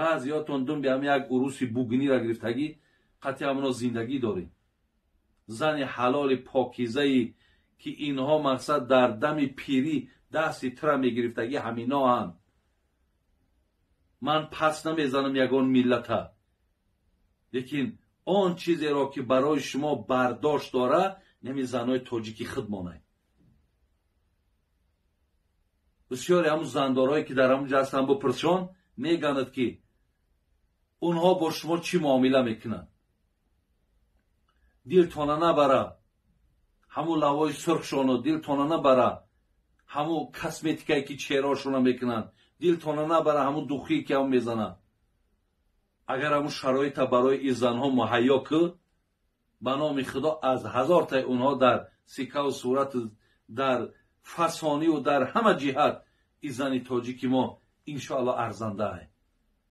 Баъзиётон думби ҳам як уруси бугниро гирифтагӣ, қатъи ҳамоно зиндагӣ дорем. Зани ҳалоли покизае, ки инҳо мақсад дар дами пирӣ дасти тура мегирифтагӣ, ҳаминоанд. Ман пас намезанам ягон миллата, лекин он чизеро, ки барои шумо бардошт дора, нами занои тоҷики худ монай. Бисёре ҳамун зандорҳое, ки дар ҳамун ҷо ҳастанд, бупурсшон, мегӯянд, ки онҳо бо шумо чӣ муомила мекунанд. Дилтона набара ҳамун лавои сурхшону, дилтона набара ҳамун косметикае, ки чеҳраошона мекунанд, дилтона набара ҳамун духие, ки ҳам мезананд. Агар ҳамун шароита барои ин занҳо муҳайё кӯ, ба номи Худо, аз ҳазортаи онҳо дар сикаву сурату дар фасониву дар ҳама ҷиҳат ин зани тоҷики мо, иншоалло, арзандаа.